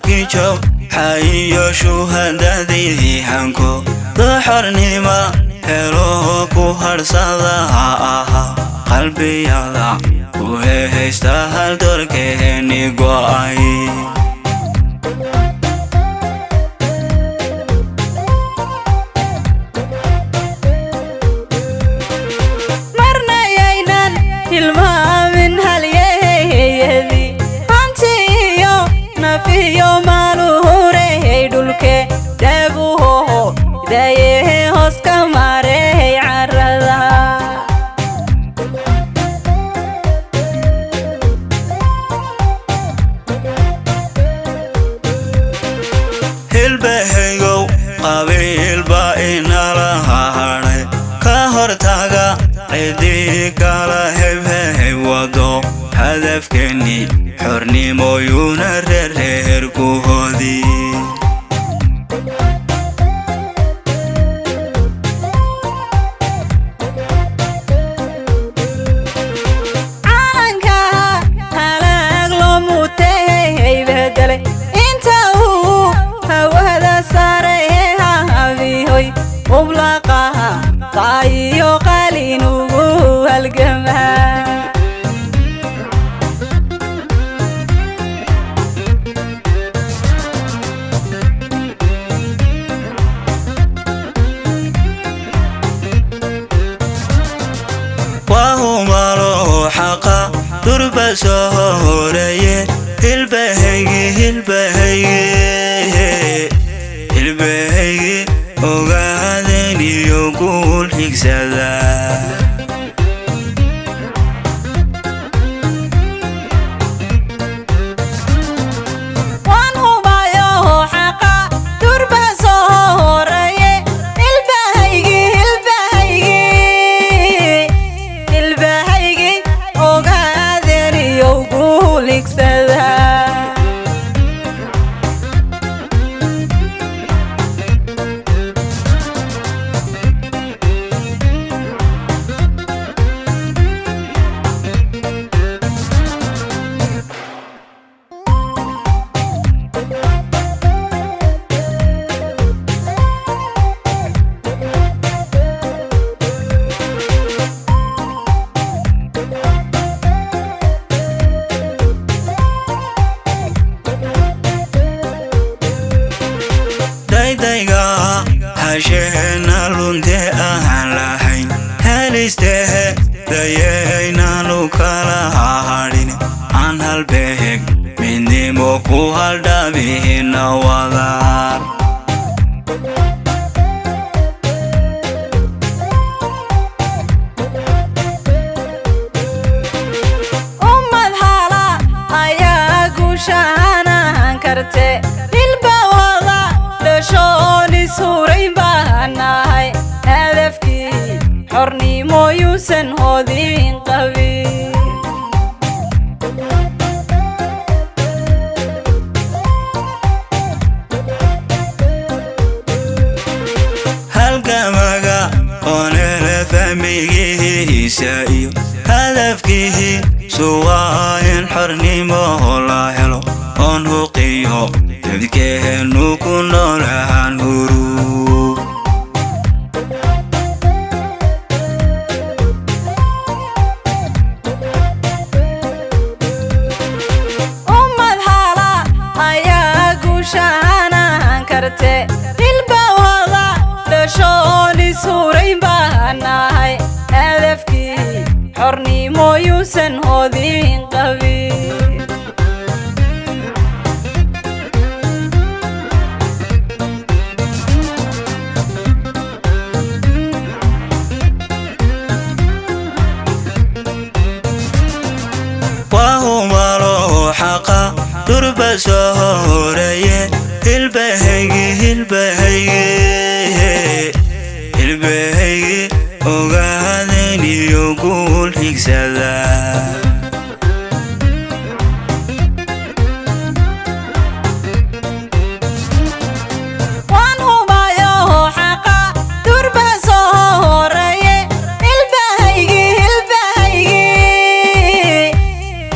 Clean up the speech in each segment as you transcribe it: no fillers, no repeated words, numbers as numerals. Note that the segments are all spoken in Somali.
Jawxaiyo shuhadadii hanko daxornima helo ku harsada aha qalbiyada ku hehaysta haldorkeeni go'ay. Marna yaynan hilmaamin halyeeyadii hanti iyo nafiyo maaluhurehey dhulke daabuhoho dayehe hoos ka mareey carada. Hilbahaygow qabiilba inala hadhay ka hortaga cidii kala hebheheb wado hadafkeenni xornimoyuuna reerreer ku hodi. Calanka halaag loo muutehey bedelay inta uu hawada saaray habihoy ublaqaha qaayiyo qalin ugu halgamaa. Waa humalo xaqa durba soo horeeye hilbahaygi hilbahaygi hilbahaygi ogaaden iyo guul xigsada. Waan hubayo xaqa durba soo horeeye hilbahaygi hilbahaygi hilbahaygi ogaadeeniyo guuligsada. Daydayga hasheena lunte ahaan lahayn helistehe dayaynaanu kala hadhin aan halbeeg midnimo ku haldhabihina wadaar. Ummad hala ayaa guushaanahan karte hilba wada dhashooni suurayn baanahay hadafkii xornimo yuusan hodin qabin. Halgamaga oonele fahmigihiisa iyo hadafkihi suwaa in xornimo la helo oon huqiyo dadkeenu ku noolahaan huru. Ummad hala ayaa guushaanahan karte hilba wada dhashooni suurayn baanahay hadafkii xornimo yuusan hodin qabin. Waa humalo xaqa durba soo horeeye hilbahaygi hilbahaygi hilbahaygi ogaaden iyo guul xigsada. Waan hubayo xaqa durba soo horeeye hilbahaygi hilbahaygi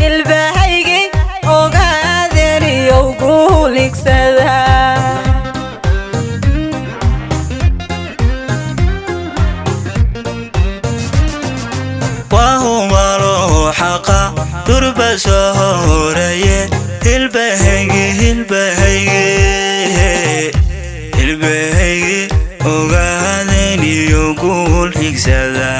hilbahaygi. higsada. Waa hubaalo xaqa durba soo horeeye, hilbahaygi, hilbahaygi, hilbahaygi, ogaadeen iyo guul higsada.